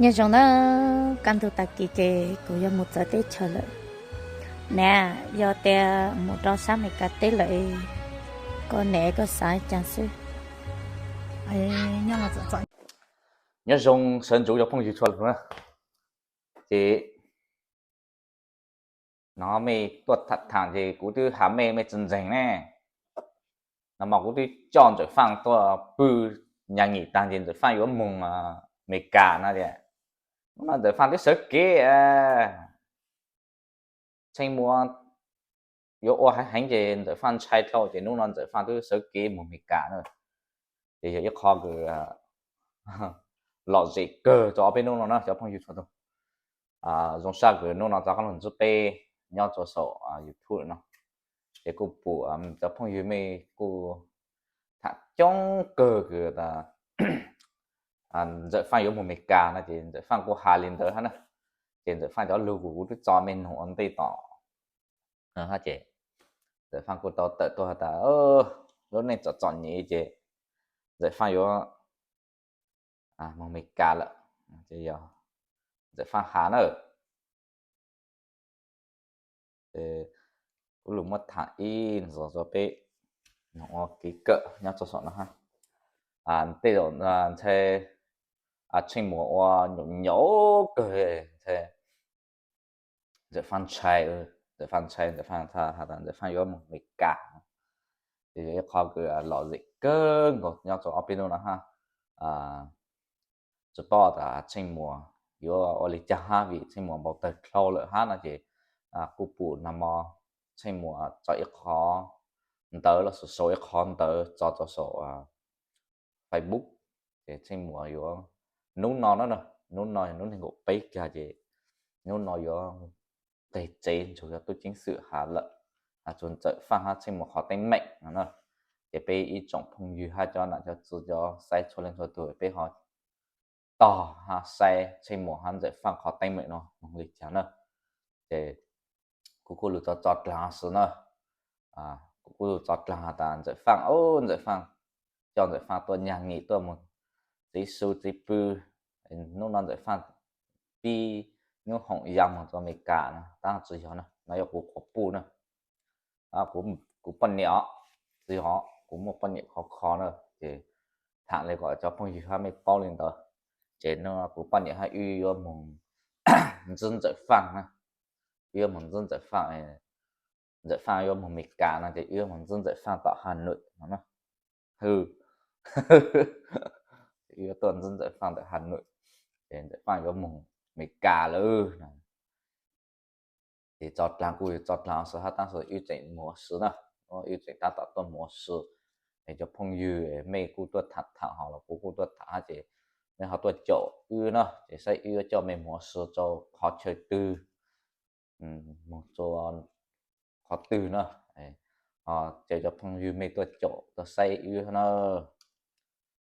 Nyob zoo na, kaj ntug tag kis ces kuv yuav mus txawv teb chaws lawm. Niam, yog tias mus rau sab Amelikas teb lawm, koj niam koj xav cas xwb. Nyob zoo sawv ntxuv cov phooj ywg txhua leej na. Ces no mej tuaj tham tham ces kuv twb has mej, mej tsis ntseeg ne. No mas kuv twb coj Ntxawm Faj tuaj pw, nyas nyim tag ces Ntxawm Faj yuav moog Amelikas no tias, hnub no Ntxawm Faj twb sawv kev, Tsheej Muas yuav ua heev heev ces Ntxawm Faj ntshai dhau ces hnub no Ntxawm Faj twb sawv kev moog Amelikas na. Ces yog ib qho kws lom zem kawg rau ob peb hnub no na cov phooj ywg txhua tus. Zoo sab kws hnub no rov qab lug ntsib peb nyob rua saum YouTube no. Ces kuj pum cov phooj ywg mej kuj tham coob kawg kws Ntxawm Faj yuav moog Amelikas no ces Ntxawm Faj kuj has li ntawd hab na. Ces Ntxawm Faj cov lug kuv, kuv twb tso mej noog ua ntej tom hab ces Ntxawm Faj kuj tau tawm tuaj has tas lub neej txom txom nyem ces Ntxawm Faj yuav moog Amelikas lawm. Ces yog Ntxawm Faj has na. Kuv lug muab tham ib zog rua peb noog ua kev kawm nyob rua saum no hab. Tej zaum ntshai Tsheej Muas ua nyaum nyaum kawg ntshai Ntxawm Faj ntshai, Ntxawm Faj ntshai, Ntxawm Faj has tas Ntxawm Faj yuav moog Amelikas. Ces yog ib qho kws lom zem kawg nkaus nyob rua ob peb hnub no hab. Tsis paub tas Tsheej Muas yuav ua li cas hab vim Tsheej Muas npau tawg dlhau lawm hab no ces kuj pum nag hmo Tsheej Muas tso ib qho ntawv los sis sau ib qho ntawv tso rua saum Facebook. Ces Tsheej Muas yuav, hnub no na, hnub no yog hnub nees nkaum peb kag ces hnub no yuav nqeg tsev ntsug yog tub ceev xwm has lawm, has txug Ntxawm Faj hab Tsheej Muas qhov teeb meem no na. Ces peb ib tsoom phooj ywg hab cov nam cov txiv cov saib txhua leej txhua tug peb ho tog hab saib Tsheej Muas hab Ntxawm Faj qhov teeb meem no moog li cas na. Ces kuv kuj lug tso tso dlaag xwb na. Kuv kuj tso dlaag has tas Ntxawm Faj, Ntxawm Faj, coj Ntxawm Faj tuaj nyas nyim tuaj moog txiv su txiv pw. Hnub no Ntxawm Faj pib nyuaj hoom ya moog rua Amelikas no tab tsis yog na, no yog kuv quas puj na. Kuv poj niam os, tsis yog, kuv muaj poj niam khov kho na. Ces tham li kom cov phooj ywg hab mej paub li ntawd. Ces no kuv poj niam hab wb yuav moog ntsib Ntxawm Faj na. Wb yuav moog ntsib Ntxawm Faj, Ntxawm Faj yuav moog Amelikas no ces wb yuav moog ntsib Ntxawm Faj tom Hà Nội no na. Hwj, wb yuav tuaj ntsib Ntxawm Faj ntawm Hà Nội. Ces Ntxawm Faj yuav moog Amelikas lawm no. Ces tso dlaag kuj tso dlaag xwb hab tab sis wb tseem mus ua si na. Wb tseem tab tom tuaj mus ua si. Es cov phooj ywg mej kuj tuaj tham tham ho los kuv kuj tuaj tham hab ces mej ho tuaj caum wb na ces saib wb yuav coj mej mus ua si rau qhov chaw twg, moog rua qhov twg na. Ces cov phooj ywg mej tuaj caum tuaj saib wb na.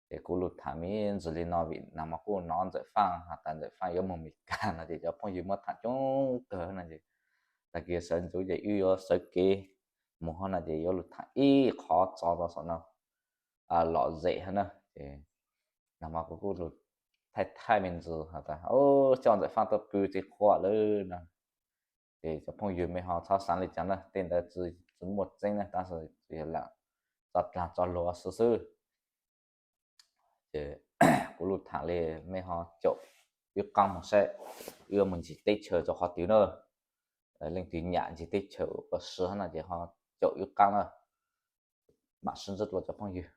Ces kuv lug tham me ntsis li no vim nag hmo kuj nov Ntxawm Faj has tas Ntxawm Faj yuav moog Amelikas no ces cov phooj ywg muab tham coob kawg no ces tag kis sawv ntxuv ces wb yuav sawv kev mus hab no ces yuav lug tham ib qho tso rua saum no lom zem hab na. Ces nag hmo kuv kuj lug thaij thaij me ntsis has tas coj Ntxawm Faj tuaj pw txiv qhua lawm no. Ces cov phooj ywg mej ho txhob xaav li cas na, tej ntawd tsis muaj tseeb na tab sis yog lam tso dlaag tso luag xwb xwb. Ces kuv lug tham li mej ho caum wb qaab moog saib wb yuav moog ntsis teb chaws rau qhov twg na. Leej twg nyam ntsis teb chaws ua si hab no ces ho caum wb qaab na. Mam sib ntsib dlua cov phooj ywg.